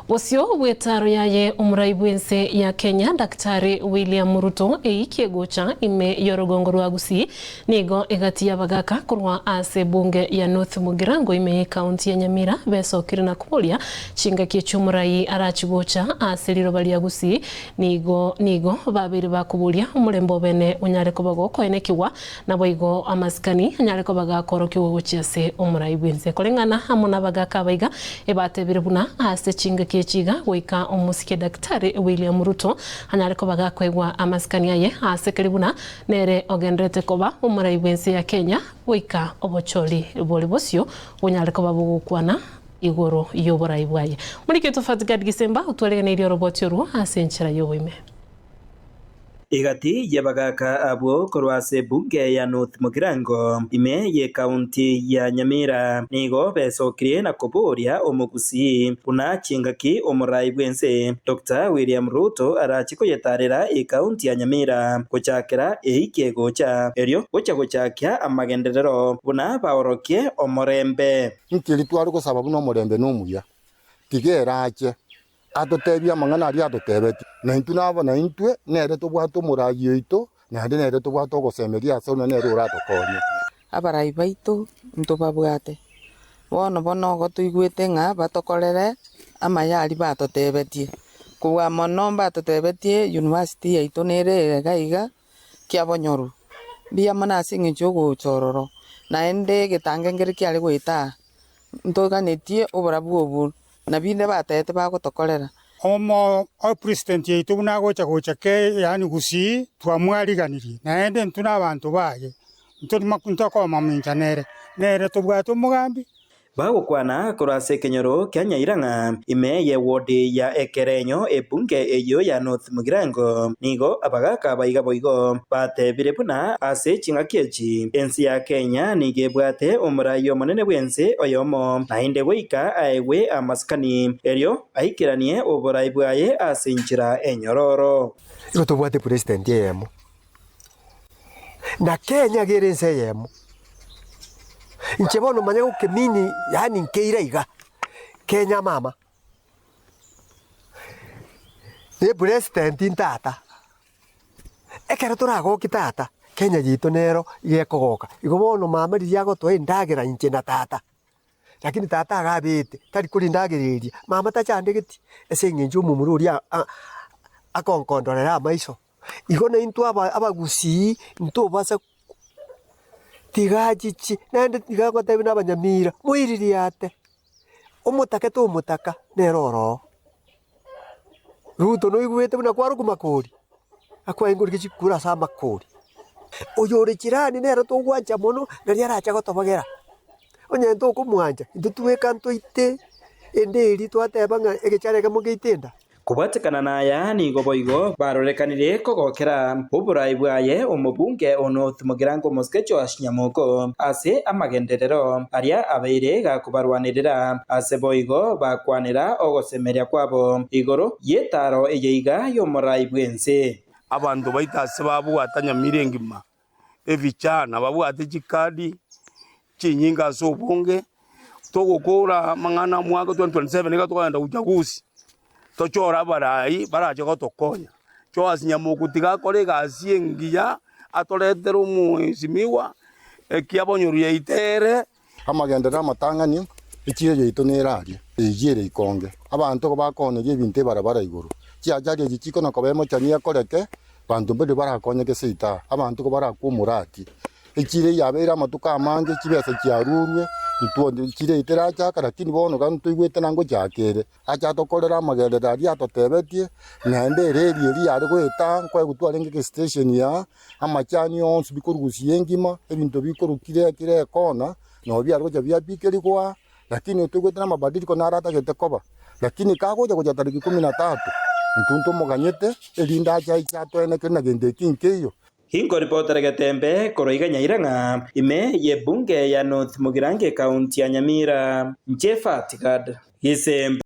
Bosio bw'etaro yaye omorai bw'ense ya Kenya Daktari William Ruto eikie gocha ime y'orogongo rwa Gusii nigo egati y'abagaka korwa ase ebunge ya North Mugirango ime y'ecounty ya Nyamira besokire na koboria chingaki echi'omorai arachi gocha ase riroba ria Gusii nigo nigo babeire bakoboria omorembe obene onyare koba gokoenekigwa Naboigo amasikani anyare koba gakoorokigwa gochia ase omorai bw'ense. Koreng'ana amo nabagaaka aba iga, ebatebire buna ase chingaki echi iga goika omosike Daktari William Ruto anyare koba gakoegwa amasikani aye ase keri buna nere ogendererete koba omorai bw'ense ya Kenya goika obochori bore bosio bonyare koba bogokwana igoro y'oborai bwaye. Moriki oito Fatgard Gisemba otwareganeirie oroboti orwo ase enchera y'oboime. Egati y'abagaaka abwo korwa ase ebunge ya North Mugirango, ime y'ekaunti ya Nyamira, nigo besokirie na koboria omogusii buna chingaki omorai bw'ense Doctor William Ruto arache koyetarera ekaunti ya Nyamira gochakera eiki egocha, erio gocha gochakia amagenderero buna baorokie omorembe. Nkeri tware gosaba buna omorembe nomuya, tiga erache. Atotebie amang'ana aria atotebetie, na intwe nabo naintwe nere tobwate omoraai oito, naende nere tobwate ogosemeria ase buna nere oratokonye. Abarai baito ntobabwate, bono bono igo toigwete ng'a batokorere amaya aria batotebetie. Kobua mono mbatotebetie university yaito nere iga iga kiabonyoru, mbuya mono ase eng'encho yogocha ororo, naende egetange nkere kiare goeta aa, ntoganetie oborabu obwo. Na binde batebete bagotokorera. Omo president yaito buna agocha gocha ke yaani Gusii twamwariganirie naende intwe na abanto baye ntokomomincha nere, nere tobwate omogambi. Bagokwana korwa ase ekenyoro kia Nyairang'a, ime y'ewodi ya Ekerenyo ebunge eyio ya North Mugirango, nigo abagaka baiga boigo batebire buna ase ching'aki echi ense ya Kenya nigo ebwate omorai omonene bw'ense oyomo, naende goika aegwe amasikani, erio aikeranie oborai bwaye ase enchera enyororo. Igo tobwate president eyemo, na Kenya iga ere ense eyemo. Inche bono manya gokemini yaani nkeira iga, Kenya mama, na epresident ntata. Ekero toragokie tata, Kenya yaito nero iga ekogoka. Igo bono mama riria agotoa endagera inche na tata, lakini tata iga abete, tari koria endagera eria, mama tachandegeti ase eng'encho omomura oria a- akonkondorera amaiso. Igo naintwe aba abagusii, ntobasa tiga achiche, naende tiga ngotebi na abanyamira, moiririate, omotake tomotaka, nere oroo. Ruto noigwete buna kwarokwa makori, akwaye chikura ase amakori. Oyore jirani nere togwancha mono, nari arache gotobogera. Onye ntokomwancha, intwe tweka ntoite ende eria twateba ng'a egechara ekemo ngeite enda. Kobwatekana naya nigo boigo barorekanire kogokera oborai bwaye omobunge o North Mugirango Omosike Joash Nyamoko ase amagenderero aria abeire gakobarwanerera ase boigo bakwanera ogosemeria kwabo igoro y'etaaro eye iga y'omorai bw'ense. Abanto baito ase babwata nyamira engima, ebichana babwate chikadi chinyinge ase obonge, togokora amang'ana omwaka 2027 nigo tokogenda uchaguzi, tochore abarai barache gotokonya. Joash Nyamoku tiga akore egasi engiya, atoretere omwesimigwa, ekiabonyoru yaito ere. Amagenderero amatang'ani, echiiro yaito nere aria, eyio ere ikonge. Abanto igo bakooneria ebinto ebarabara igoro. Chiachari echi chikona koba emochani ekoreke, banto mbaria barakonyeke seita, abanto igo barakwe omorati. Echiiro eyio yabeire amatuko amange, chibesa chiarurwe, intwo echiiro eye terachaka lakini bono iga ntoigwete na ngochaka ere. Ache atokorere amagenderero aria atotebetie, naende ereri eria yare goeta nkoegwa twarenge egestation aa, amachani onsi bikorwa gusii engima, ebinto bikorwa kire kire ekona, nabo biare gocha biabikerigwa aa, lakini toigwete na amabadiliko naro atagete koba. Lakini kagocha gocha tariki kumi na tatu, intwe ntomoganyete, erinde ache aiche atoenekere na gento eki nkeiyo. Inkoripotera getembe korwa iga Nyairang'a, ime y'ebunge ya North Mugirango ekaunti ya Nyamira. Inche Fatgad Gisembe.